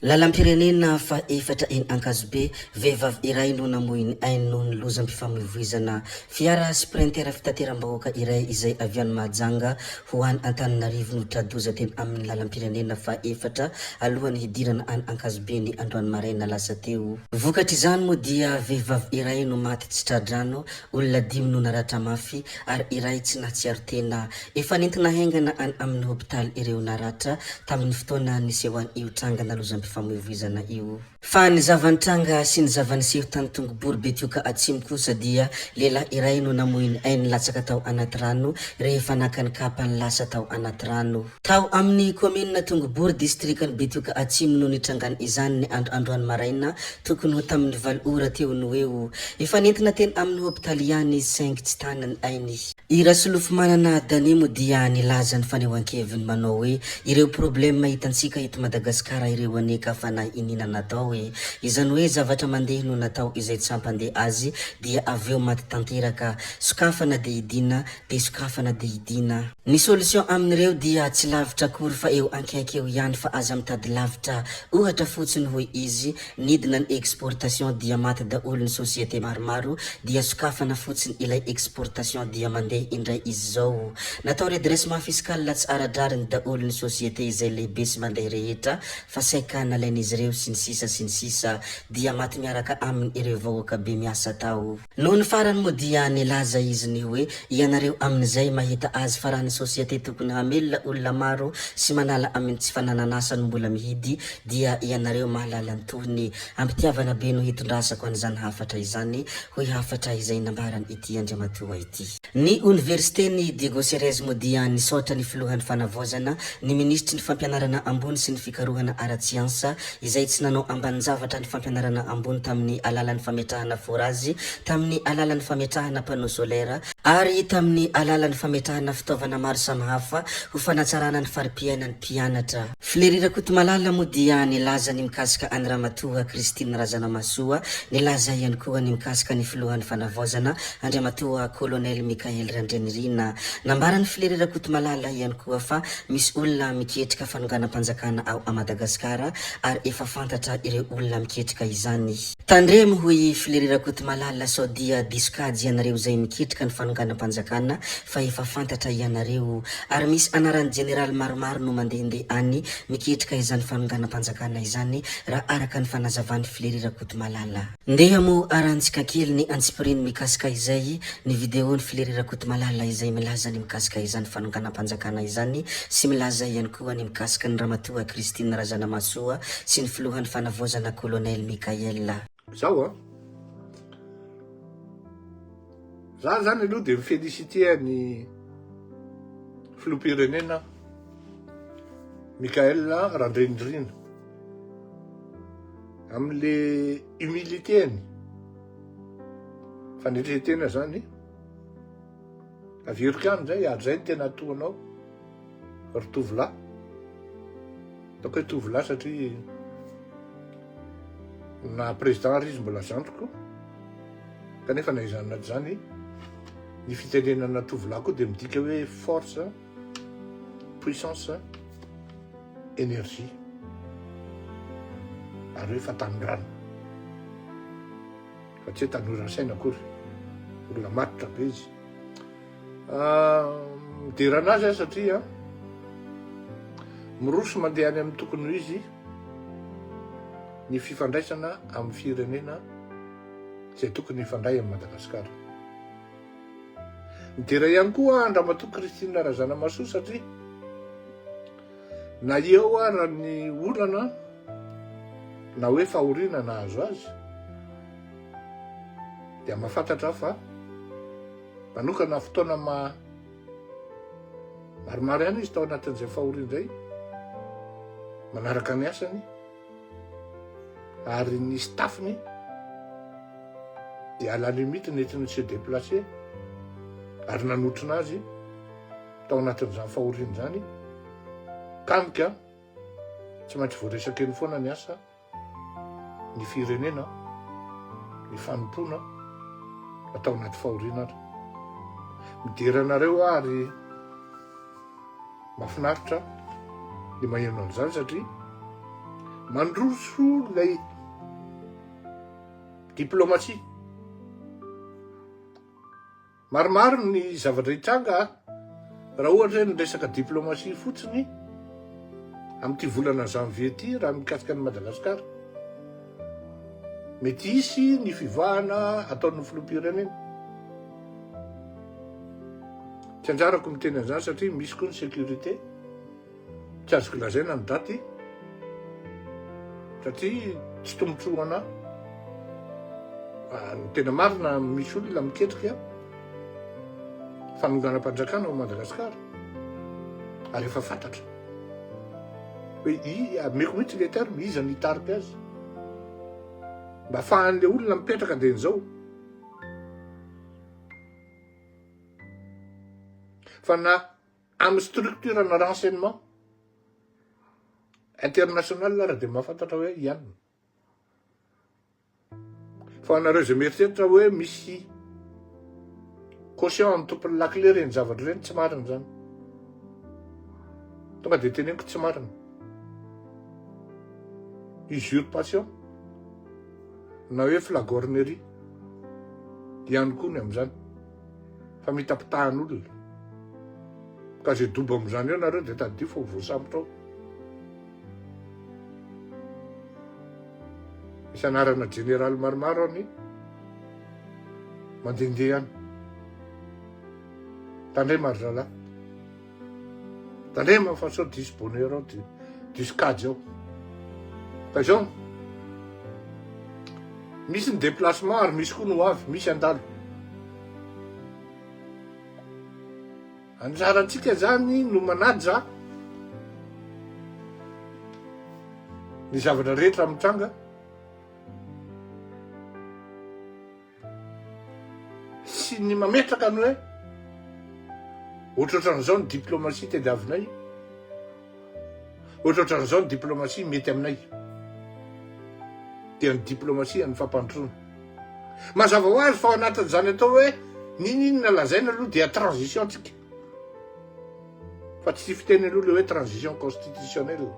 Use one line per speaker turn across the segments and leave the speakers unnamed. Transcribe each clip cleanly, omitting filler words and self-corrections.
Lalam-pirenena fahaefatra eny Ankazobe, vehivavy iray no namoy ny ainy noho ny lozam-pifamoivoizana. Fiara Sprinter fitateram-bahoaka iray izay avy any Mahajanga ho any Antananarivo no tra-doza teny amin'ny lalam-pirenena fahaefatra alohan'ny hidirana any Ankazobe ny androany maraina lasa teo. Vokatr'izany moa dia vehivavy iray no maty tsy tra-drano, olona dimy no naratra mafy ary iray tsy nahatsiaro tena. Efa nentina haingana any amin'ny hopitaly ireo naratra tamin'ny fotoana nisehoan'io trangana lozam-pifamoivoizana io. Fa ny zava-nitranga sy ny zava-niseho tany Tongobory Betioka Atsimo kosa dia lehilahy iray no namoy ny ainy latsaka tao anaty rano rehefa naka ny kapany lasa tao anaty rano. Tao amin'ny kaominina Tongobory, distrikan'i Betioka Atsimo no nitrangan'izany ny andro androany maraina tokony ho tamin'ny valo ora teo no eo. Efa nentina teny amin'ny hopitaly ihany izy saingy tsy tana ny ainy. I Rasolofomanana Dany moa dia nilaza ny fanehoan-keviny manao hoe ireo problème hitantsika eto Madagasikara ireo anie ka fanahy iniana natao e! Izany hoe zavatra mandeha no natao izay tsy hampandeha azy dia avy eo maty tanteraka. Sokafana dia hidiana dia sokafana dia hidiana. Ny solution amin'ireo dia tsy lavitra akory fa eo ankaiky eo ihany fa aza mitady lavitra. Ohatra fotsiny hoy izy, nidina ny exportation dia maty daholo ny société maromaro dia sokafana fotsiny ilay exportation dia mandeha indray izy zao. Natao redressement fiscal tsy ara-drariny daholo ny société izay lehibe sy mandeha rehetra fa saika nalain'izy ireo sy ny sisa sy ny sisa dia maty miaraka aminy ireo vahoaka be miasa tao. Nony farany moa dia nilaza izy ny hoe ianareo amin'izay mahita azy fa raha ny société tokony hamelona olona maro sy manala amin'ny tsy fananan'asa no mbola mihidy dia ianareo mahalala ny tohiny. Ampitiavana be no hitondrasako an'izany hafatra izany hoy hafatra izay nambaran ity Andriamatoa ity. Ny Oniversiten'i Diego Ceres moa dia nisaotra ny filohan'ny Fanavaozana, ny minisitry ny Fampianarana ambony sy ny fikarohana ara-tsiansa, izay tsy nanao ambanin-javatra ny fampianarana ambony tamin'ny alalan'ny fametrahana forazy, tamin'ny alalan'ny fametrahana panneau solaire, ary tamin'ny alalan'ny fametrahana fitaovana maro samihafa ho fanatsarana ny fari-piainan'ny mpianatra. Fleury Rakotomalala moa dia nilaza ny mikasika an'i Ramatoa Christine Razanamahasoa, nilaza ihany koa ny mikasika ny filohan'ny fanavaozana, Andriamatoa Colonel Michael Randrianirina. Nambaran'i Fleury Rakotomalala ihany koa fa misy olona miketrika fanonganam-panjakana ao Madagasikara ary efa fantatra ireo olona miketrika izany. Tandremo hoy i Fleury Rakotomalala sao dia diso kajy ianareo izay miketrika ny fanonganam-panjakana fa efa fantatra ianareo ary misy anaran'ny jeneraly maromaro no mandehandeha any miketrika izany fanonganam-panjakana izany raha araka ny fanazavan'i Fleury Rakotomalala. Ndeha moa arantsika kely ny antsipiriany mikasika izay, ny video-n'i Fleury Rakotomalala izay milaza ny mikasika izany fanonganam-panjakana izany sy milaza ihany koa ny mikasika ny Ramatoa Christine Razanamahasoa sy ny filohan'ny fanavaozana Colonel Mickaël.
Zao an! Za zany aloha dia mi-feliciter an'i filoham-pirenena Mickaël Randrianirina amin'le humilité-ny, fanetren-tena zany, averiko ihany zay ary zay no tena tohanao ry tovolahy, ataoko hoe tovolahy satria na président ary izy mbola zandriko. Kanefa na izany na tsy izany, ny fitenenana tovolahy koa dia midika hoe force, puissance, énergie ary hoe fahatanorana. Fa tsy hoe tanora saina akory. Olona matotra be izy. Ah, midera anazy aho satria miroso mandeha any amin'ny tokony ho izy ny fifandraisana amin'ny firenena izay tokony hifandray amin'i Madagasikara. Midera ihany koa aho an-dRamatoa Christine Razanamahasoa satria na eo ara ny olana na hoe fahoriana nahazo azy dia mahafantatra aho fa manokana fotoana ma maromaro ihany izy tao anatin'izay fahoriana izay manaraka ny asany ary ny staff-ny dia à la limite nentiny se déplacer ary nanotrona azy tao anatin'izany fahoriana izany kanika tsy maintsy voaresaka eny foana ny asa ny firenena ny fanompoana atao anaty fahoriana ary midera anareo aho ary Mahafinaritra ny maheno an'izany satria. Mandroso ilay diplomatie. Maromaro ny zavatra hitranga raha ohatra hoe ny resaka diplomatie fotsiny amin'ity volana janvier ity raha mikasika an'i Madagasikara. Mety hisy ny fivoahana ataon'ny filoham-pirenena. Tsy anjarako miteny an'izany satria misy koa ny sécurité. Tsy azoko lazaina ny daty satria tsy tombontsoa ho anah. Ny tena marina misy olona miketrika fanonganam-panjakana ao Madagasikara ary efa fantatra hoe i ameko mihitsy le terme iza no hitarika azy mba afahan'le olona mipetraka dia izao fa na Amin'ny structure na renseignement international ary dia mahafantatra hoe ianona. Fa anareo izay mieritreritra hoe misy caution amin'ny tompon'ny lakile ireny zavatra ireny, tsy marina izany. Tonga dia teneniko tsy marina. Usurpation na hoe flagornerie ihany koa ny amin'izany. Fa mitapitahan'olona. Ka ze dobo amizany eo nareo de tadidio fa ho voasambotra ao. Misy anarana jeneraly maromaro any mandehandeha any. Tandrema ry zalahy. Tandrema fa sao diso bonheur ao, diso kajy ao. Ka izao, misy ny déplacement ary misy koa ny ho avy, misy handalo. Anjarantsika zany no manaja ny zavatra rehetra mitranga. Sy ny mametraka ny hoe ohatrohatran'izao ny diplomatie tediavinay, ohatrohatran'izao ny diplomatie mety aminay, dia ny diplomatie an'ny fampandrosoana. Mazava ho azy fa ao anatin'izany atao hoe n'inon'inona lazaina aloha dia transition tsika, fa tsy fiteny aloha le hoe transition constitutionnelle,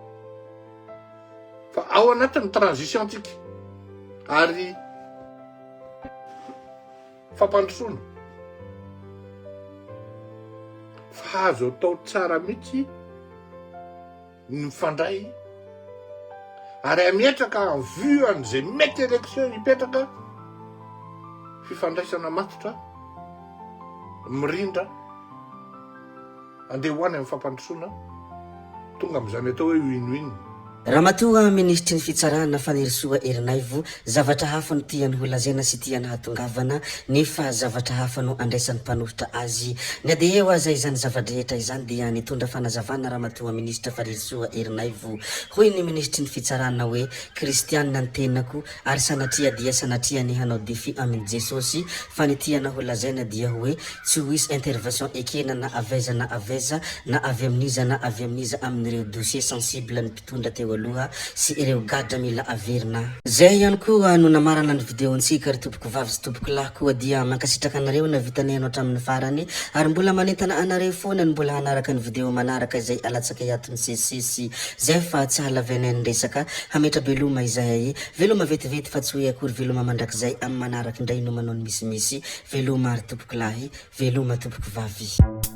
fa ao anatin'ny transition tsika ary fampandrosoana fa azo atao tsara mihitsy ny mifandray ary hametraka en vue an'izay mety élection hipetraka fifandraisana matotra mirindra Andeha ho any amin'ny fampandrosoana tonga amin'izany atao hoe win-win.
Ramatoa Minisitry ny Fitsarana Fanirisoa Ernaivo, zavatra hafa no tiany ho lazaina sy tiany hahatongavana nefa zavatra hafa no andraisan'ny mpanohitra azy. Na dia eo aza izany zava-drehetra izany dia nitondra fanazavana Ramatoa Minisitra Fanirisoa Ernaivo. Hoy ny Minisitry ny Fitsarana hoe, Kristianina ny tenako ary sanatria dia sanatria ny hanao défi amin'i Jesosy fa ny tiana ho lazaina dia hoe Tsy ho hisy intervention ekena na avy aiza na avy aiza, na avy amin'iza na avy amin'iza amin'ireo dossiers sensibles ny mpitondra teo aloha sy ireo gadra mila averina. Zay ihany koa no namarana ny video-ntsika ry tompoko vavy sy tompoko lahy koa dia mankasitraka anareo navita nihaino hatramin'ny farany ary mbola manentana anareo foana ny mbola hanaraka ny video manaraka izay alatsakay ato misesisesy zay fa tsy halavainay ny resaka hametra-beloma izahay veloma vetivety fa tsy hoe akory veloma mandrakizay amin'ny manaraka indray no manao ny misimisy Veloma ary tompoko lahy, veloma tompoko vavy.